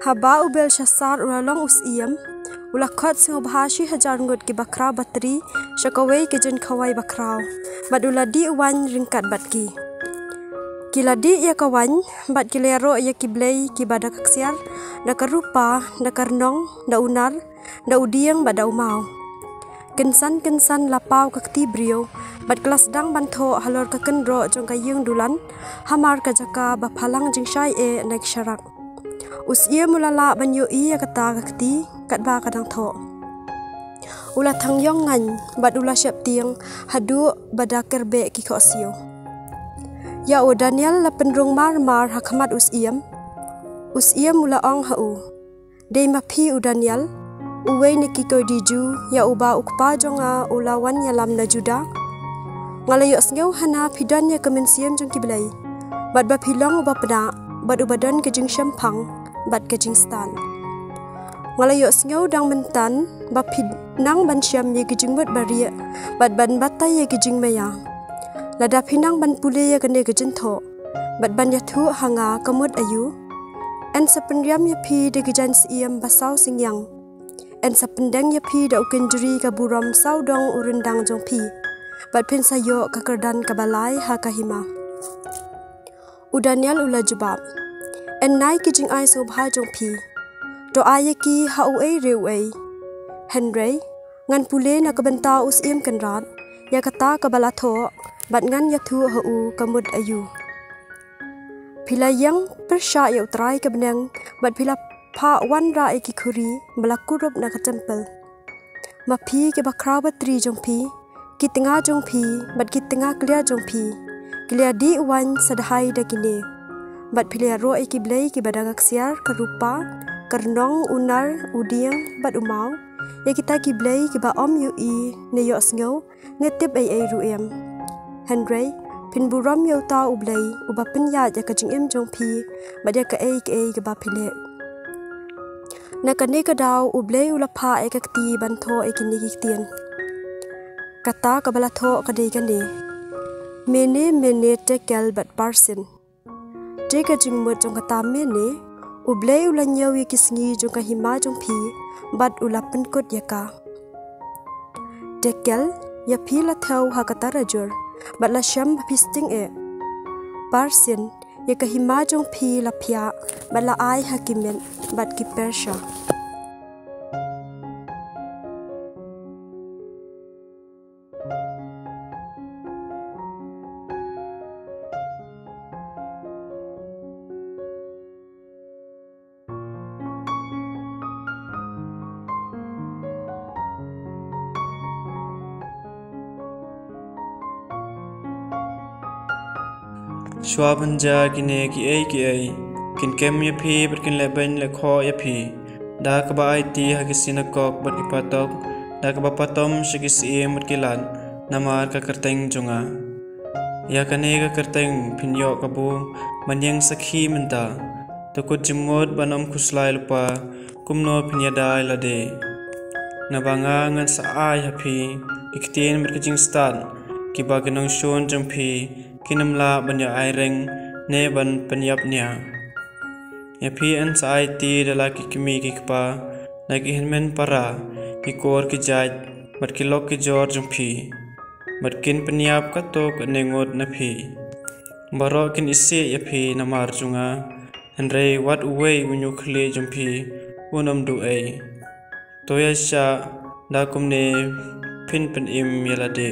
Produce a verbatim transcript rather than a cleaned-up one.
Haba u Belshassar u la long u syiem, u la khot sngewbha shi hajar ngut ki bakhraw batri sha kawei ka jingkhawai bakhraw, bad u la dih waiñ ryngkat bad ki. Ki la dih ïa ka waiñ, bad ki la ïaroh ïa ki blei kiba da ka ksiar, da ka rupa, da ka rnong, da u nar, da u dieng bad da u maw. Kynsan kynsan la paw ka kti briew, bad ka la sdang ban thoh halor ka kynroh jong ka ïing dulan, hamar ka jaka ba phalang jingshai eh na ki sharak. U syiem u la lah ban ïohi ïa kata ka kti, katba ka dang thoh. U la thang ïong ngaiñ, bad u la sheptieng, haduh ba da kyrbeh ki khohsiew. Ïa u Daniel la pynrung mar mar ha khmat u syiem. U syiem u la ong ha u, "Dei ma phi u Daniel, uwei na ki koidi Jiw, ïa uba u kpa jong nga u la wan ïalam na Juda? Nga la ïohsngew hana phi don ïa ka mynsiem jong ki blei, bad ba phi long uba pnah, bad uba don ka jingshemphang, bad ka jingstad. Nga la ïohsngew dang mynta ba phi nang ban shem ïa ki jingmut barieh, bad ban batai ïa ki jingmaïa. Lada phi nang ban pule ïa kane ka jingthoh, bad ban ïathuh ha nga ka mut aïu? Yn sa pynriam ïa phi da ki jaiñ syiem ba saw synñiang. Yn sa pyndeng ïa phi da u kynjri ka burom sawdong u ryndang jong phi, bad phin sa ïoh ka kyrdan kaba lai ha ka hima." U Daniel u la jubab, "Yn nai ki jingai sngewbha jong phi, to ai ïa ki ha uei re uei. Hynrei ngan pule na ka bynta u Syiem Kynrad ïa kata kaba la thoh, bad ngan ïathuh ha u ka mut aïu. Phi la ïeng pyrshah ïa U Trai ka bneng, bad phi la phah wanrah ïa ki khuri ba la kurup na ka templ. Ma phi ki bakhraw batri jong phi, ki tnga jong phi, bad ki tnga kliar jong phi, ki la ïadih waiñ sa dahai da kine. Bad phi la ïaroh ïa ki blei kiba da ka ksiar, ka rupa, ka rnong, u nar, u dieng, bad u maw, ïa kita ki blei kiba ym ïohi ne ïohsngew ne tip ei ei ruh em. Hynrei phin burom ïa uta U Blei, uba pynïaid ïa ka jingim jong phi, bad ïa kaei kaei kaba phi leh." Na kane ka daw U Blei u la phah ïa ka kti ban thoh ïa kine ki ktien. Kata kaba la thoh ka dei kane: "Mene, mene, tekel, bad parsin." Te ka jingmut jong kata mene, U Blei u la ñiew ïa ki sngi jong ka hima jong phi, bad u la pynkut ïa ka. Tekel, ïa phi la thew ha ka tarajur, bad la shem ba phi sting eh. Parsin, ïa ka hima jong phi la phiah, bad la ai ha ki Med, bad ki Persia. Shuwa ban jia kine kiei kiei, kin kem ïa phi bad kin leh beiñ leh khoh ïa phi, da kaba aiti ha ki synagog bad ki patok, da kaba patom sha ki syiem bad ki lad, namar ka kyrteng jong nga. Ïa kane ka kyrteng phin ïoh kabu ban ïeng sakhi mynta. To kut jingmut ban ym khuslai lypa kumno phin ïada ïa lade. Naba nga ngan sa ai ha phi ki ktien bad ki jingstad, kiba ki nongshun jong phi kin ym lah ban ïa ai reng ne ban pynïap nia. Ïa phi yn sa aiti da la ki kmie ki kpa, da ki hynmen para, ki kur ki jait, bad ki lok ki jor jong phi, bad kin pynïap katto katne ngut na phi. Baroh kin isih ïa phi namar jong nga, hynrei wat uwei uñu khlieh jong phi un ym duh ei. To ïa shah, da kumne phin pynim ïa lade.